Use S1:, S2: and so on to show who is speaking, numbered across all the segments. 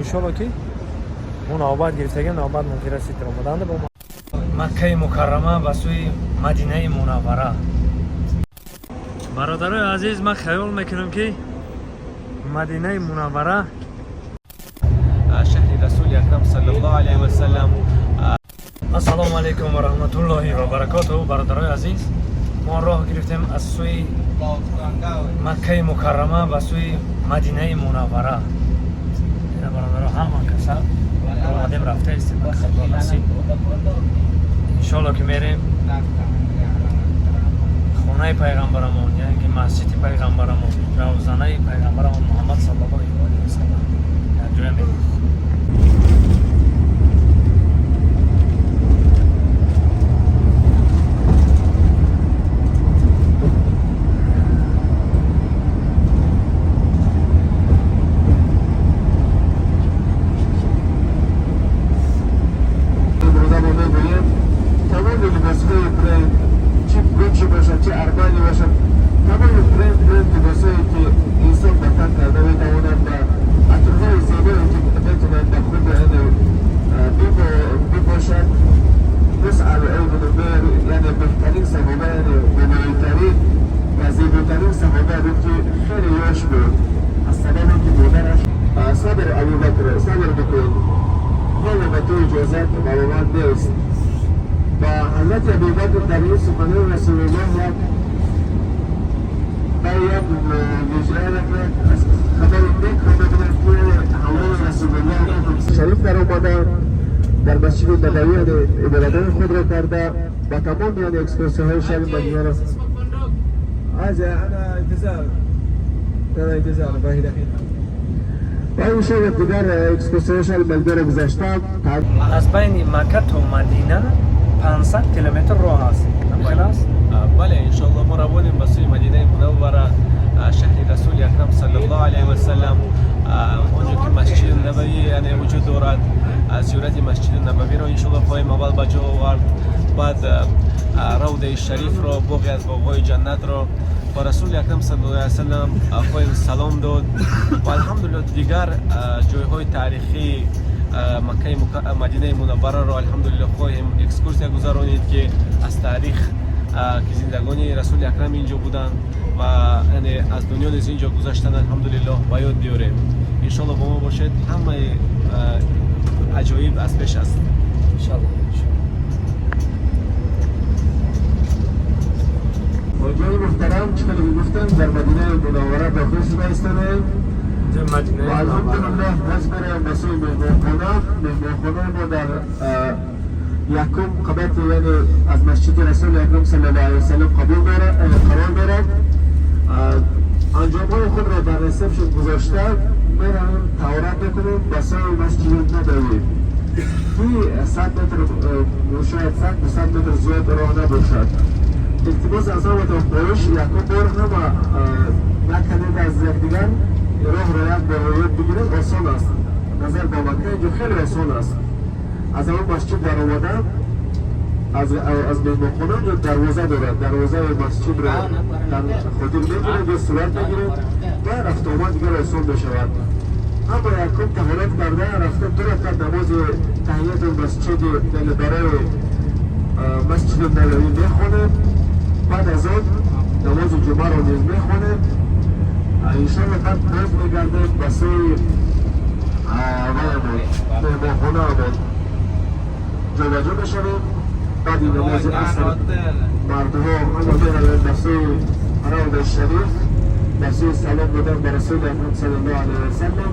S1: Иншолло, ки мо навбат гирифтагим, навбат мумкин расид омаданда бо Маккаи Мукаррама ба сӯи Мадинаи Мунаввара. Бародарои азиз, ман хаёл мекунам, ки Мадинаи Мунаввара
S2: Шаҳри Расули Акрам саллаллоҳу алайҳи васаллам.
S1: Ассалому алайкум ва раҳматуллоҳи ва баракотуҳ. Бародарои азиз, мо роҳ гирифтем аз сӯи Маккаи Мукаррама ба сӯи Мадинаи Мунаввара. Ина, бародаро, ҳама каса омадем, рафта истем. Худо насиб, иншолло, ки мерем хонаи пайғамбарамон, яъне ки масҷиди пайғамбарамон, равзанаи пайғамбарамон Муҳаммад саллаллоҳу алайҳи васаллам, якҷоя мерем.
S3: Имрӯза мо мегӯем, тамоми либосҳои бренд, чи Гуччи бошад, чи Армани бошад, тамоми бренд либосҳое, ки инсон ба тан карда метавонад, ба атрҳои зебое, ки метавонад ба худ, яъне бипошад. Мусъаб ибн Умайр, яъне беҳтарин саҳоба, яъне беноитарин ва зеботарин саҳоба буд, ки хеле ёш буд, аз сабабе ки модараш сабр, Абубакр, сабр бикун, ҳоло ба ту иҷозат баромад нест. Ва ҳазрати Абубакр дар ин суханои Расулуллоҳ як ба як вижа, як аз хабари некро мебинад, ки ҳамроҳи Расулуллоҳ шариф даромаданд, дар Масҷиди Набавӣ, яъне ибодатҳои худро карда, ба тамоми, яъне экскурсияҳои шаҳри Мадинаро
S2: أنا انتظار، أنا انتظار باهي دقيقة.
S3: ва иншоалло, дигар экскурсияҳои шаҳри Мадинаро гузашта.
S1: Аз байни Макка то Мадина 500 километр роҳ аст, ҳамихел аст?
S2: Бале, иншоалло, мо равонем ба сӯи Мадинаи Мунаввара, шаҳри Расули Акрам саллаллоҳу алайҳи васаллам, онҷо ки Масҷиди Набавӣ, яъне, вуҷуд дорад. Зиёрати Масҷиди Набавиро, иншоалло, хоҳем аввал ба ҷо овард, баъд Равдаи Шарифро, боғе аз боғҳои ҷаннатро, ба Расули Акрам саллаллоҳу алайҳи васаллам хоҳем салом дод ва, алҳамдулилло, дигар ҷойҳои таърихии Маккаи Мадинаи Мунаввараро, алҳамдулилло, хоҳем экскурсия гузаронид, ки аз таърих, ки зиндагони Расули Акрам инҷо буданд ва, яъне, аз дунё низ инҷо гузаштанд, алҳамдулиллоҳ, ба ёд биёрем. Иншоалло, бо мо бошед, ҳамаи аҷоиб аз пеш аст.
S1: Иншалло, иншалло.
S3: Ҳоҷиёни муҳтарам, чӣ хеле гуфтем, дар Мадинаи Мунаввара дохил шуда истодаем.
S1: Инҷо Мадинаи
S3: ва
S1: Мунаввара.
S3: Алҳамдулиллоҳ, боз меравем ба сӯи меҳмонхона. Меҳмонхонаи мо дар якум қабати, яъне аз масҷиди Расули Акрам саллаллоҳу алайҳи васаллам қабул дорад, қарор дорад. Анҷомҳои худро дар ресепшн гузошта, меравем, таҳорат мекунем, ба сӯи Масҷиди Набавӣ, ки 100 метр, шояд 100-200 метр зиёд роҳ набошад. Илтимос аз ҳаматон, хоҳиш, якум бор ҳама накунед аз якдигар, роҳро як бор ёд бигиред, осон аст. Назар ба Макка инҷо хеле осон аст. Аз ҳамон масҷид даромадан, аз меҳмонхона ё дарвоза дорад, дарвозаи масҷидро дар хотир мегиред ё сурат мегиред ва рафтуомад дигар осон мешавад. Ҳама якум таҳорат карда, рафта, ду ракат намози таҳиятул масҷиди, яъне барои Масҷиди Набавӣ мехонем. Баъд аз он намози ҷумъаро низ мехонем, иншоалло. Баъд боз мегардем ба сӯи ваямон, меҳмонхонаамон, ҷобаҷо мешавем. Баъди намози аср мардҳо ҳама меравем ба сӯи Равдаи Шариф, ба сӯи салом додан ба Расули Акрам саллаллоҳу алайҳи васаллам,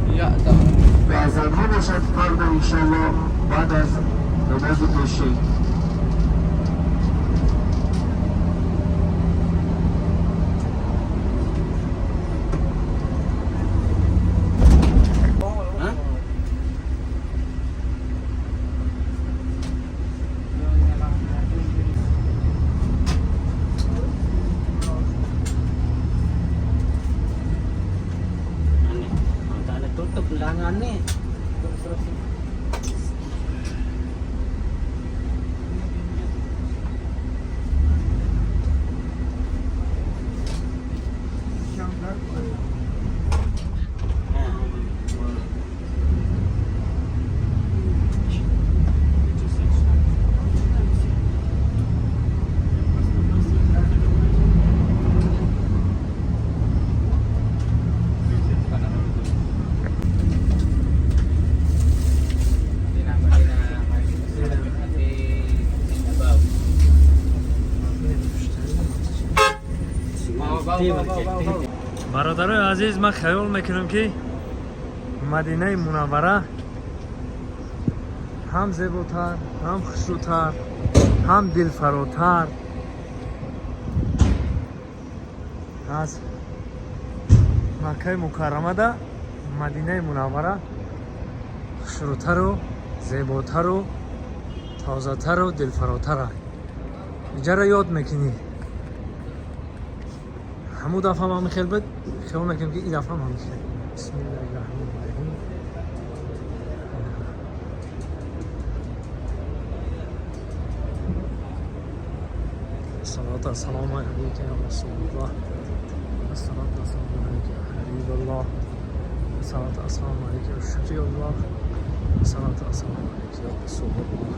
S3: ва занҳо бошад, фарда, иншоалло, баъд аз намози пешин.
S4: Aneh. Tak ada tutup undangan ni.
S1: Бародарои азиз, ман хаёл мекунам, ки Мадинаи Мунаввара ҳам зеботар, ҳам хушрӯтар, ҳам дилфаротар аз Маккаи Мукаррамада Мадинаи Мунаввара хушрӯтару зеботару тозатару дилфаротара. Иҷара ёд мекунӣ. Ҳамун дафъа ҳам ҳамин хел буд, хиёл мекунем, ки ин дафъа ҳам ҳамин хел. Бисмиллаҳи раҳмони раҳим. الصلاة والسلام عليك يا رسول الله، الصلاة والسلام عليك يا حبيب الله، الصلاة والسلام عليك يا شفيع الله، الصلاة والسلام عليك يا رسول الله.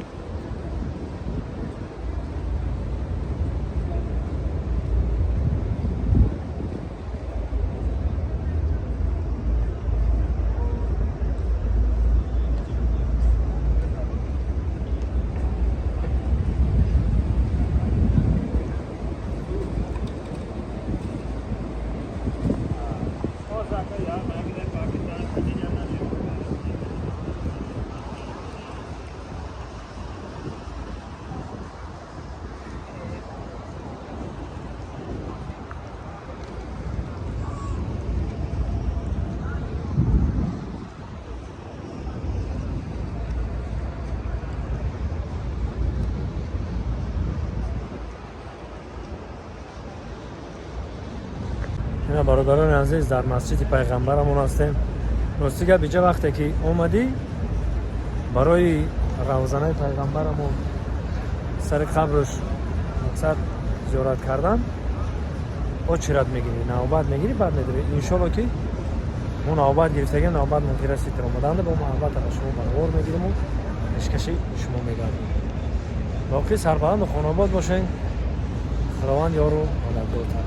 S1: Ина, бародарони азиз, дар масҷиди пайғамбарамон ҳастем. Рости гап, иҷа вақте ки омадӣ, барои равзанаи пайғамбарамон, сари қабрш, мақсад зиёрат кардан, очередь мегирӣ, навбат мегирӣ, баъд медорӣ. Иншолло, ки мо навбат гирифтагем, навбат мумкин расид омаданда, бо мо албатта ба шумо баровор мегириму пешкаши шумо мегардем. Боқӣ сарбаланду хонобод бошед. Худованд ёру мададгортон.